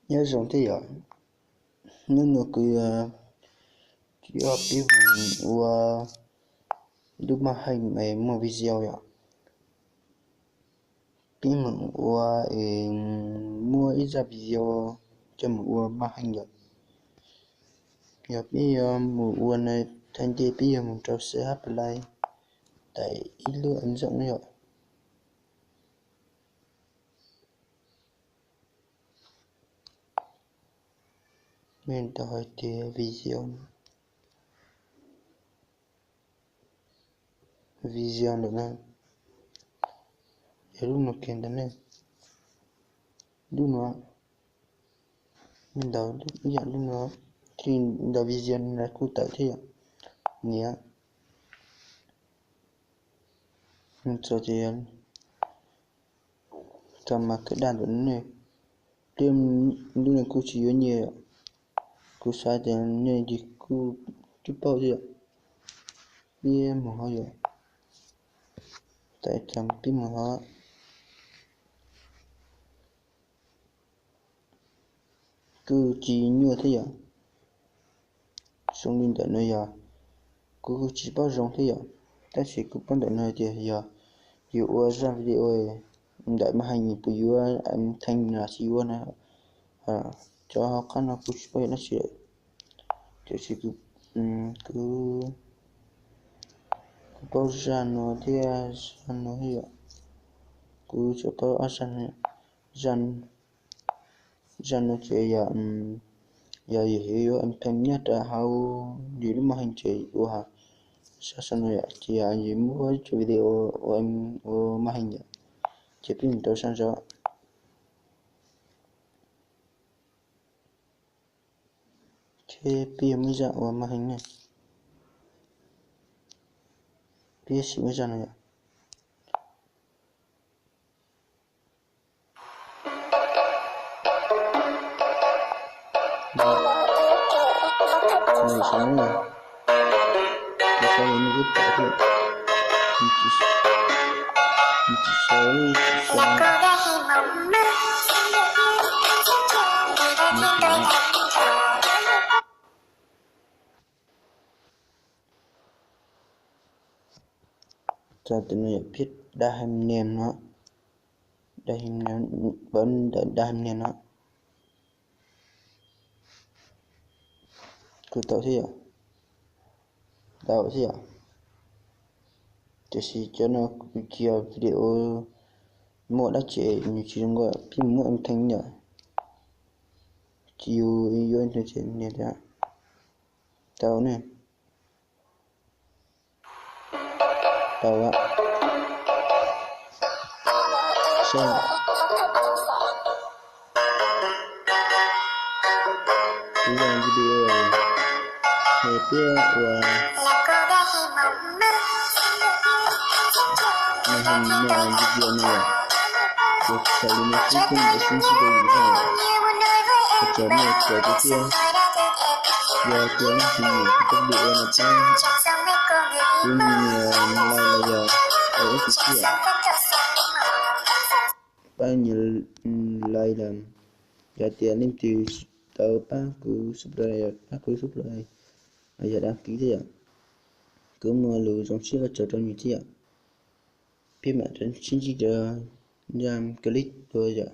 Nyob zoo thiab yom, hnub no kuv yuav coj peb mus ua lub maj heej es muaj video yom. Peb mus ua es muaj ib zaj video coj mus ua maj heej yom. Yog peb yuav mus ua no, thaum ntej peb yuav mus rau xab hab plai thaum ib lub ntxooj yom. Nej tau hais tias video, video ntawm no, yog lub no kiag ntawm ne, lub no, nej ntaus ib yam lub no, thiaj ntaus video no kuj tawm thiab yom. Niam, txog ces tau mas kawg daj ntawm no ne, pliag lub no kuj tsis yuav nyiaj yom. Kuv xav tias nej ces kuj twb paub thiab yom. Peb mus hov yom, thaum thaum peb mus hov kuj tsis nyuaj thiab yom. Zoo li ntawm no yog kuv kuj tsis paub zoo thiab yom, tab sis kuv paub ntawm no tias yog yus ua zaj video ntawm maj heej puas yuav em theej los tsis yuav na, cov hauv qab no kuv tsis paub yog dab tsi lawm. Tiam sis kuv, kuv paub zaj no thiab zaj no thiab yom. Kuv tsuas paub ob zaj no. Zaj, zaj no ces yog, yog yus yuav em theej nyob rau hauv yus lub maj heej ces ua zaj no yom, ces yog yus muab ua ib co video ua, ua maj heej yom, ces peb mus rau sab zog. Ces peb yuav muab zaj ua maj heej ne, peb sim muab zaj no yom. Txog tus no yog peb dab heem nias no, dab heem nias, pab ntawm dab heem nias no. Kuj tau thiab yom, tau thiab yom. Tiam sis cov no kuv cia video muaj dab tsi nws tsis zoo nkauj, peb mus muab em theej yom, ces yus yuav em theej ces nias tias tau ne. Tau lawm. Saib, kuv yog video es peb ua maj heej no, video no yom. Ces txhais li no xwb thiab, sib ntsib dua lwm zaug. Ua tsaug nej caum kuv thiab. Yog tias leej twg nyiam kuv tus video no pab kuv nias like los yog ib tus thiab, pab nias like los, yog tias leej twg tau pab kuv subscribe, pab kuv subscribe, yog đăng ký thiab yom. Kuv muaj lus zoo siab ua tsaug rau nej thiab yom. Peb mam sib ntsib rau clip dua yom.